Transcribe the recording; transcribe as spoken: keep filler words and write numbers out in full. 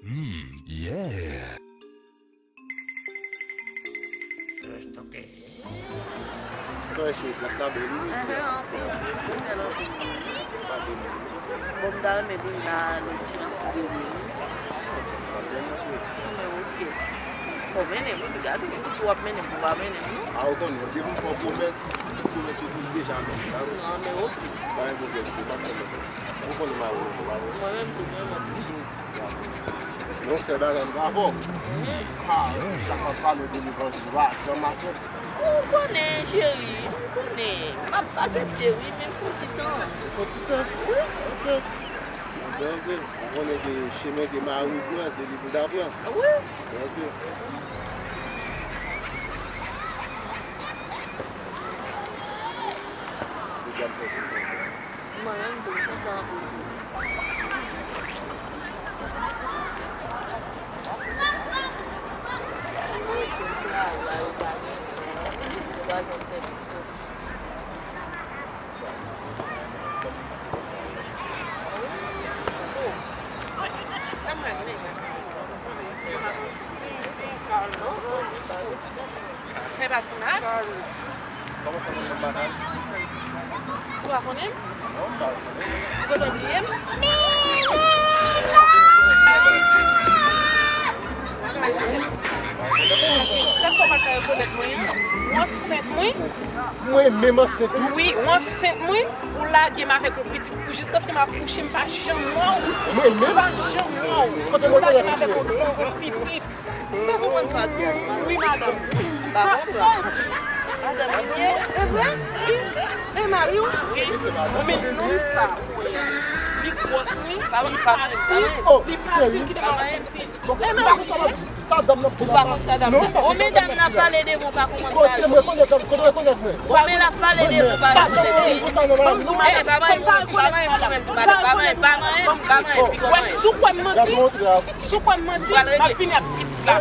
Mm, yeah. Sa wè cheri, plas la bèl wi, mesye. Enhen, anpil, bèl anpil. Bon, m ta renmen vin la lòt jou nan si Dye vle wi. Enben, oke. Fò w mennen m wi, gade, epi w ap mennen m, ou pa mennen m non. A, ou konnen, depi m fè w pwomès, tout pwomès yo fin deja mennen, tande? Enben, oke. Pa gen pwoblèm, pa gen pwoblèm. Ou konnen m a wè w, pa wè w. Mwen menm tou, mwen menm. Yon sèl bagay m ka fè w. Ha, chak fwa m pale w de levanjil, w pa janm aksepte. Ou konnen, cheri, ou konnen. M ap aksepte wi, men m fè yon ti tan. Ou fè yon ti tan? Wi. Ok. Enben, ok. Ou konnen ke chemen ke mari w pran, se li pou w ta pran. Wi. Enben, ok. Mesye a m santi m kontan. Mwen menm tou, m kontan anpil tou. Travay, ou pa gen, ou pa janm fè ti soti. Sa m regle, mwen sa. Fè pati mak. Ou pa konnen m? Ou gentan bliye m? Paske sa fè w pa ka rekonèt mwen an, ou ansent mwen. Mwen menm ansent wi. Wi, ou ansent mwen, ou lage m avèk yon pitit pou jiskaske m akouche, m pa janm wè w. Mwen menm? M pa janm wè w. Kote mwen konnen pitit? Ou pa konprann sa di a non, madanm? Wi, madanm. Sa, sa w di? Madanm li ye? E vre? Wi. E mari w? Wi. Bon, men nonm sa, li gwòs wi, li pati, li pati, kite m avèk pitit. E mari w? Sa dam nan. Ou pa konn sa dam nan. O, medam nan pale de mwen, pa konprann sa l di. Kote mwen konnen dam, kote mwen konnen mwen. O, men l ap pale de mwen, pa konprann sa l di. Ban m di w, madanm, pa manyen, pa manyen, pa manyen, pa manyen, pa manyen, pi gwo manyen. Wè, si w kwè m manti, si w kwè m manti, m ap fini ak pitit la.